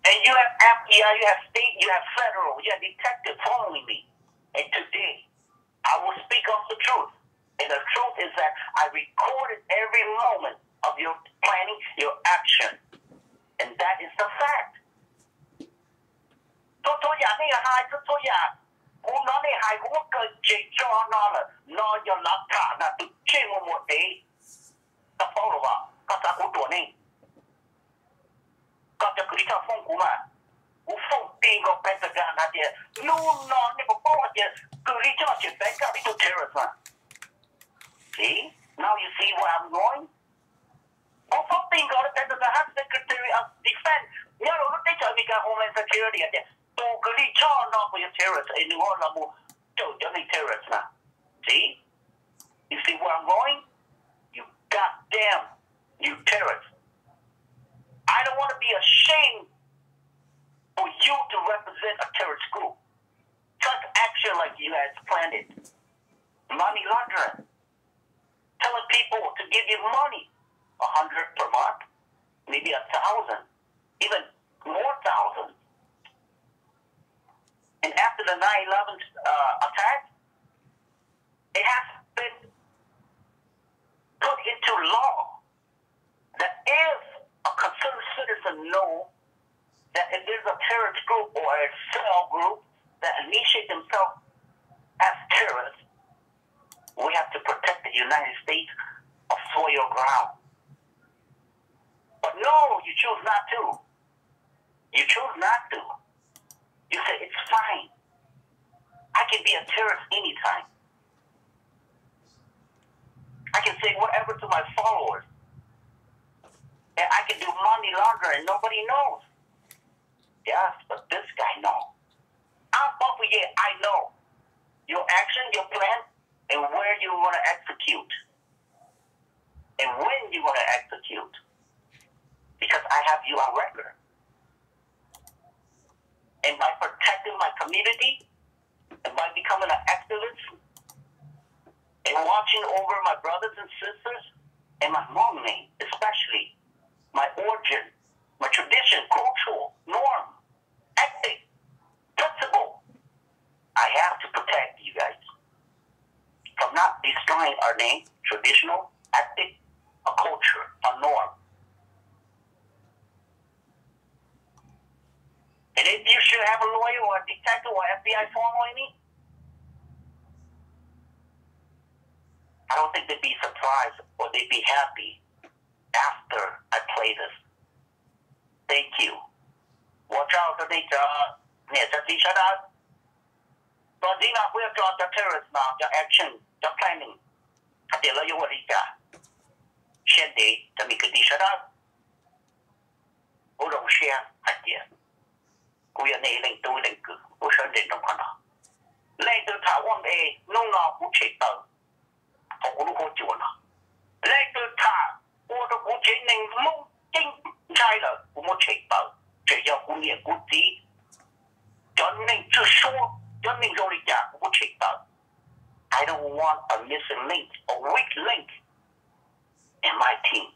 And you have F B I, you have state, you have federal, you have detective following me. And today, I will speak of the truth. And the truth is that I recorded every moment of your planning, your action. And that is the fact. Txhua txhua yam nej hais, txhua txhua yam kuv hnov nej hais, kuv muab kaw tseg tso no lawm, no yog lav tham na, tus tseg muag muag dev. Koj paub los as, koj xav kuv ruam ne? Koj cov kws li choj foob kuv mas, kuv foom ti nkaus Pentagon hais tias hnub no nej puas paub hais tias kws li choj tseem pem koj ib tug terrorist mas. See, now you see where I'm going. Kuv foom ti nkaus rau Pentagon hab Secretary of Defense nyob rau lub teb chaws Amelikas Homeland Security hais tias tus kws li choj no puas yog terrorist es nws ho los mus cawm cov neeg terrorist na. See, you see where I'm going? You goddamn, you terrorist. I don't want to be ashamed for you to represent a terrorist group. Such action like you guys planted. Money laundering. Telling people to give you money, a hundred per month, maybe a thousand, even more thousand. And after the nine eleven uh, attack, it has been put into law that if a concerned citizen know that if there's a terrorist group or a cell group that initiate themselves as terrorists, we have to protect the United States of soil ground. But no, you choose not to. You choose not to. You say it's fine. I can be a terrorist anytime. I can say whatever to my followers. And I can do money laundering and nobody knows. Yes, but this guy know. I'm Buffy, yeah, I know your action, your plan, and where you want to execute. And when you want to execute. Because I have you on record. And by protecting my community, and by becoming an activist, and watching over my brothers and sisters, and my mom name, especially my origin, my tradition, cultural norm, ethic, principle, I have to protect you guys from not destroying our name, traditional, ethic, our culture, our norm. And if you should have a lawyer or a detective or F B I following me, I don't think they'd be surprised or they'd be happy after I play this. Thank you. Ua tsaug rau nej cov niam cov txiv sawv daws. Txuas ntxiv no kuv yuav tso cov terrorist no cov action, cov planning hais tias lawv yuav ua li cas. Siab ntev cov me kwv tij sawv daws, kuv zoo siab hais tias kuv yog nej ib leej tub ib leej kwv, kuv sawv ntsug nroo qhov no. Leej twg tham ua npe, hnub no kuv tshem tawm hauv kuv lub huab cua no. Leej twg tham ua rau kuv tsev neeg Hmoob ceeb ntshai lawm, kuv muab tshem tawm. Tseem yog kuv niam kuv txiv, cov neeg tswj suab, cov neeg zoo li cas kuv muab tshem tawm. I don't want a missing link, a weak link in my team.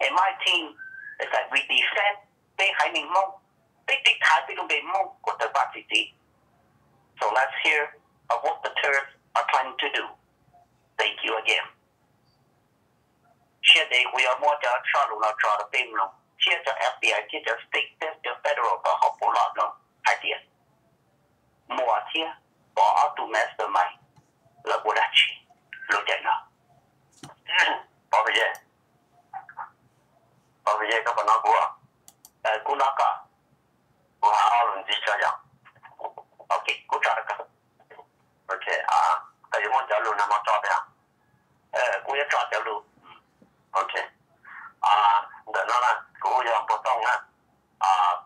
In my team is that we defend peb haiv neeg Hmoob, peb tiv thaiv peb lub npe Hmoob kom tawg paj txi txiv. So let's hear of what the terrorists are planning to do. Thank you again. Siab ntev kuv yuav muab cov zaj lus no tso rau peb mloog, thiab cov F B I thiab cov state thiab cov federal kom ho puav leej mloog hais tias Muas thiab Pov ob tug mastermind lawv ua dab tsi lub caij no. Pov Pes Zej, Pov Pes Zej, koj puas hnov kuv? Kuv hnov koj. Kuv hais ob lus ntxiv tso yom. Ok, kuv tso rau koj. Ok, koj yuav muab cov lus no tso pem. Kuv yuav tso cov lus. Ok, ntawm no na kuv yog Npuag Tooj na,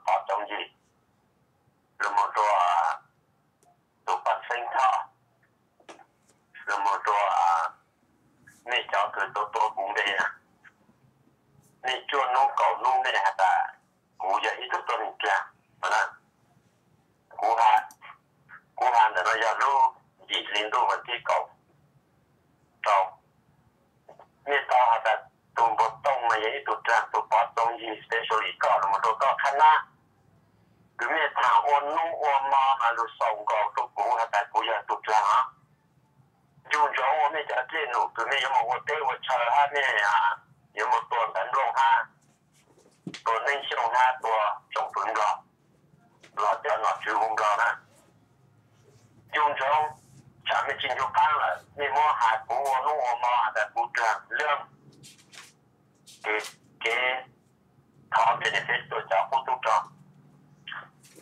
Pov Txoov Yig, los mus rau tus Paj Xeeb Thoj, los mus rau nej cov kws tuav tuav kuv npe na, nej cuaj hnub kaum hnub nej has tas kuv yog ib tug tuab neeg dlag na. Kuv, kuv has ntawm no yog lub yim hli ntuj vas thib kaum rau. Nej tau has tas tus Npuag Tooj mas yog ib tug dlag, tus Pov Txoov Yig, especially koj los mus rau koj qhab nab, kws mej thaam ua nub ua mo mas lug xaus nkaus rua kuv has tas kuv yog tug dlaag os. Ncu ntsoov ua mej cov dlej num kws mej yuav moog ua teb ua chaw hab mej yuav moog tua ntawv nplooj hab tua neeb xyooj hab tua tsoom fwv nplog los cov nom tswv hu nplog na. Ncu ntsoov, tsam mej tsis ncu qaab lawm mej muab has kuv ua nub ua mo has tas kuv dlaag lwm kev thov benefit rua cov qub tub rog.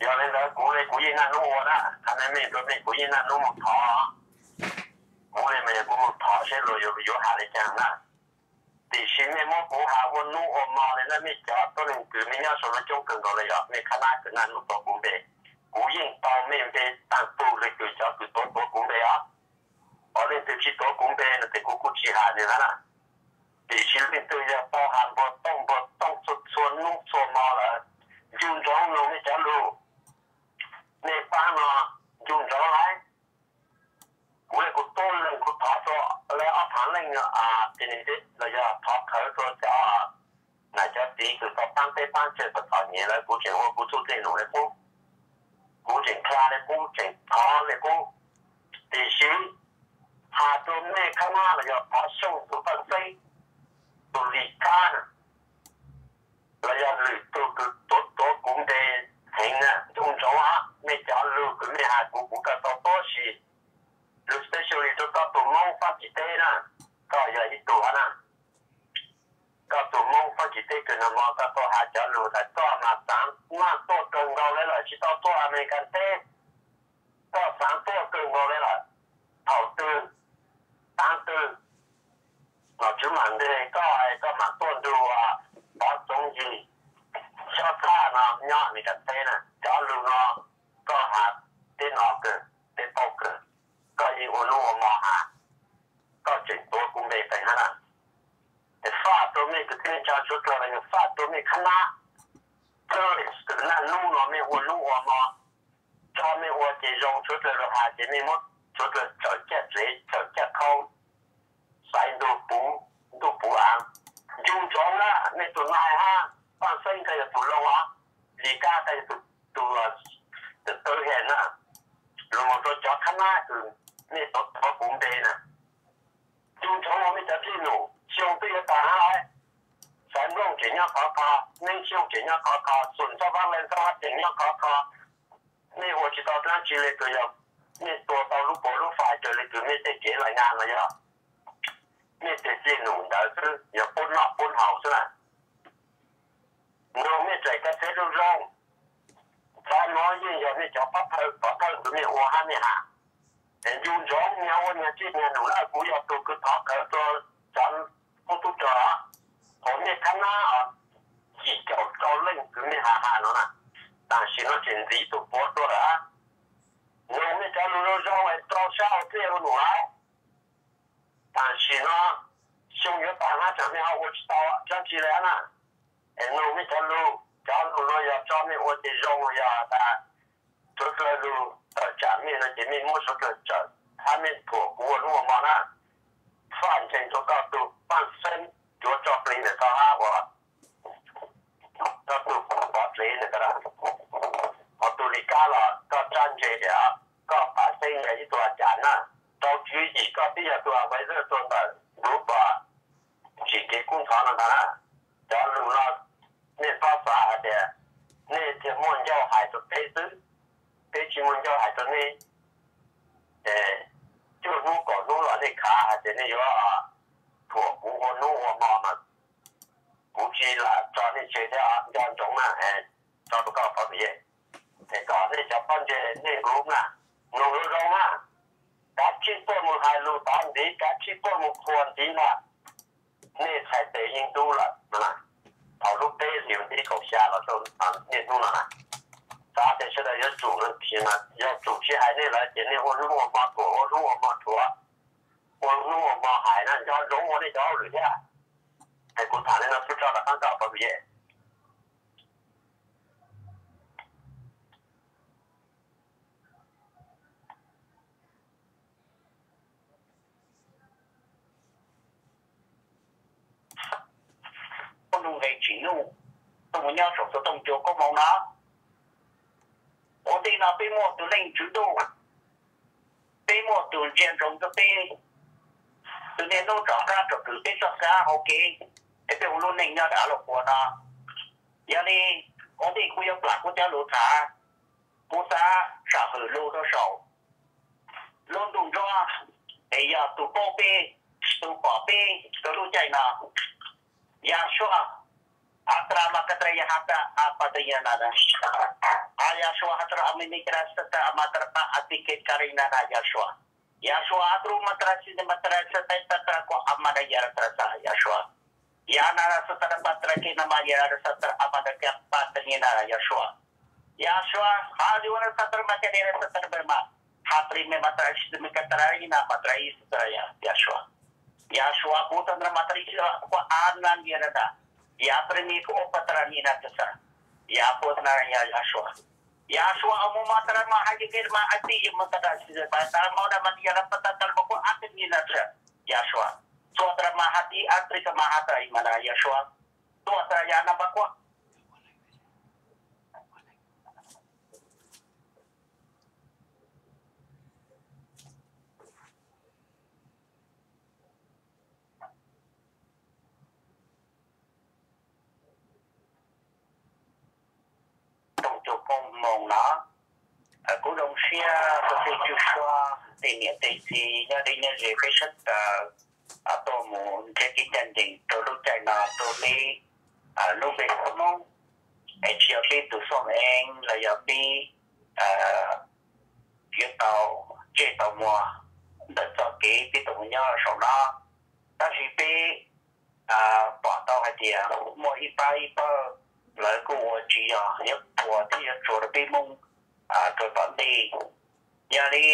Yog le ntawd kuv le kuv yeej naj nub ua na, qhov no mej rua mej kuv yeej naj nub moog thov. Kuv le mas yog kuv moog thov seb luag yuav has le caag na. Tiam sis mej muab kuv has ua nub ua mo le na, mej cov tuab neeg kws mej nyob sau lub coob kawg nkaus le yog mej qhab nab kws naj nub tuav kuv npe, kuv yeej tau mej npe taag tug le kws cov kws tuav tuav kuv npe os. Ho leej twg tsis tuav kuv npe no tes kuv kuj tsis has nwg hab na. Tiam sis leej twg yog tau has npua tooj npua tooj txhua txhua nub txhua mo lawm, ncu ntsoov noog mej cov lug. Mej paab no ncu ntsoov lawm. Kuv le kuv tuab leeg kuv thov rua le ob phaav leej, los yog thov khawv rua cov nam cov txiv kws tau paab teb paab chaw tau txom nyem lawm, kuv tseem ua kuv txuj dlej num le qub, kuv tseem dlha le qub, tseem thov le qub. Tiam sis has rua mej qhab nab los yog thov xyooj tug Paj Xeeb, tug Lis Kab na, los yog lwm tug kws tuav tuav kuv npe heev na, ncu ntsoov hab mej cov lug kws mej has kuv, kuv kawm tau tuab si, lug specially rua koj tug Moob Faab Kis teb na, koj yog ib tug hab na. Koj tug Moob Faab Kis teb kws nag mo koj tuaj has cov lug tas koj mas xaav maj tuaj kawg nkaus le lawm, tsis tau tuaj Amelikas teb, koj xaav tuaj kawg nkaus le lawm. Thaum twg, taav twg, nom tswv mam nteg koj, koj mam tuaj nrug Pov Txoov Yig Xyob Txhaj no nyob Amelikas teb na. Cov lug no koj has teb no kawg, teb paub kawg, koj yeej ua nub ua mo has, koj tseem tuav kuv npe qees hab na. Es faj rua mej kwv tij neej tsaa suav dlawg los yog faj rua mej qhab nab, kws naj nub no mej ua nub ua mo, tso mej ua ces zoo, suav dlawg lug has ces mej muab suav dlawg tsawm caj tsev, tsawm caj qhau, xaiv ntuj puv, ntuj puv aav. Ncu ntsoov na, mej tug Nais hab Paj Xeeb koj yog tug Looj os, Lis Kab koj yog tug, tug, tug Tawv Hees na, lug moog rua cov qhab nab kws mej tuav tuav kuv npe na. Ncu ntsoov ua mej cov dlej num, xyoo twb yuav taag hab lawm, xaiv nplooj tseem nyob khov kho, neeb xyooj tseem nyob khov kho, xum txhob vaab leej txhob vaab teem nyob khov kho. Mej ua tsis tau dlaab tsi le kws yog mej tua tau lub puas lub fais raws le kws mej tej kev lais ngaa no yog mej tej dlej num ntawd xwb, yog pub noj pub haus xwb na. Noog mej txais koj teb zoo zoo, txhob mob yeej yog mej cov pov thawj, pov thawj kws mej ua hab mej has. Es ncu ntsoov nyag ua nyag dlej nyag num na, kuv yog tug kws thov khawv rua cov qub tub rog, thaum mej qhab nab os, yim caum rau leej kws mej has has no na, tam sim no tseem ntxiv tug puav dua lawm. Noog mej cov lug zoo zoo es rau sab hauv dlej ua num lawm. Tam sim no xyoo yuav taag hab tsam mej ho ua tsis tau dlaab tsi le hab na. Es noog mej cov lug, cov lug no yog tso mej ua ces zoo, yog tas suav dlawg lug tawm tsam mej no ces mej muab suav dlawg tsawm hab mej thuam kuv ua nub ua mo na. Faj ntseeg rua koj tug Paj Xeeb yuav tso plig ntawm koj hab uas koj tug pov plev ntawm koj. Ho tug Lis Kab los koj tsab ntse tias koj Paj Xeeb yog ib tug a cas na, rau tswv yim koj twb yog tug advisor tuaj ntawm group tsim kev kub ntxhov no ntag na. Cov lug no nej txhob xav hais tias nej thiaj muaj ncauj hais rua peb xwb, peb tsis muaj ncauj hais rua nej. Cuaj hnub kaum hnub los nej khav hais tias nej yuav thuam kuv ua nub ua mo mas kuv tsis lam tso nej tseg thiab, nco ntsoov na. Tso rau koj Pov Tus Yej, es kom nej cov pob ntseg nej group na, noog zoo zoo na, kav tsij tuaj mus hais lus tod ntxiv, kav tsij tuaj mus qhuas ntxiv ntag. Nej txhais tes yeej dub lawm no na. Thaum lub peb hlis vas thib kaum xya los rau niaj hnub no na, xav tias sawv daws yuav tsum no, tiam sis mas yog tsum tsis hais nej lawm ces nej ua hnub ua hmo thuam, ua hnub ua hmo thuam, ua hnub ua hmo hais na, nco ntsoov ua nej cov hauj lwm thiab. Es kuv tham li no xwb, tso rov qab koj Pov Tus Yej. Koj nuj nqe tsim nuj, tuaj mus nyob saum txhua tooj cua koob hmoov no. Ua ntej no peb muaj tus Leej Tswv Ntuj, peb muaj tus ntsia ntsoov rau peb, tus niaj hnub rov qab rov kwv peb txoj xab hauv kev, es peb ua lub neej nyob rau av los puas no. Yog li, ua ntej kuv yuav plam kuv cov lus tham, kuv xav sam hwm lus rau saum lub ntuj nrov, es yog tus paub peb, tus pom peb rau lub caij no. Yahshua, Atrama Katraya Hata Apatrayana, Yahshua Hatra Aminikra Sata Amatrapa Atikit Karinana Yahshua, Yahshua Atru Matra Siti Matra Sata Tatra Ko Amanayara Trasa Yahshua, Yanara Satra Patra Kinama Yara Satra Amanaka Patrayana Yahshua, Yahshua Haliwana Satra Makanera Satra Brahma, Hatri Me Matra Siti Me Katrayana Matra Satra Yahshua, Yahshua Buddha Matra Sitra Ko Anandiana, Yatra Me Ko Patra Nina Satra, Yahshua Nara Yahshua, Yahshua Amu Matra Mahayakir Ma Ati Yamantara Sitra Patra Mona Matiara Patra Talma Ko Atin Nina Satra, Yahshua, Suatra Mahati Atrika Mahata Imana Yahshua, Suatra Yanama Ko Toog cua kooj moos no, kuv zoo siab rau tej tswj suab, tej niam tej txiv nyob deb nyob ze peb sab taw tuaj mus nrhiav kev ncaj ncees rau lub caij no rau peb lub npe Hmoob, es tsis yog peb tus xoj eev los yog peb yuav tau tsej tau muag ntawm txoj kev peb tau mus nyob saum no, tab sis peb pom tau hais tias muaj ib pab ib pawg lawv kuj ua tsis yog yuav puas thiab yuav tsuas rau peb Hmoob rau tom ntej. Yog li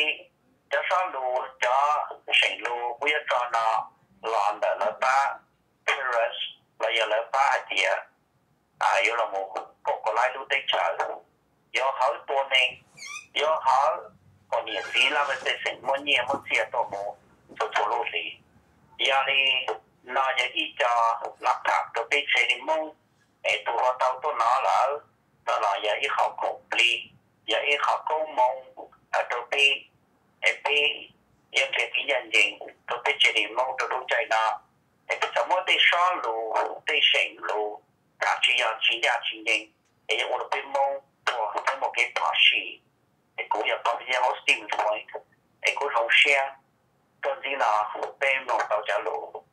cov sob lus, cov seem lus kuv yuav tso no los ntawm lawv pab terrorist los yog lawv pab hais tias yuav los mus koom kaus laib lub teb chaws, yuav hawv tua neeg, yuav hawv kom niam txiv laj mej pej xeem muab nyiaj muab txiaj tuaj mus txhua txhua lub hlis. Yog li no yog ib co lab tham rau peb tsev neeg Hmoob, es tus hluas tau tuaj no lawm, no los yog ib qho khoom plig, yog ib qho koob hmoov rau peb, es peb yuav nrhiav kev ncaj ncees rau peb tsev neeg Hmoob rau lub caij no, es peb txawm muab tej sob lus, tej seem lus tham tsis yog tsis ncaj tsis ncees, es yuav ua rau peb Hmoob tuag thiab muaj kev phom sij. Es kuv yog Pov Yaj Hosting Point, es kuv zoo siab tuaj ntxiv no, peb mloog tau cov lus.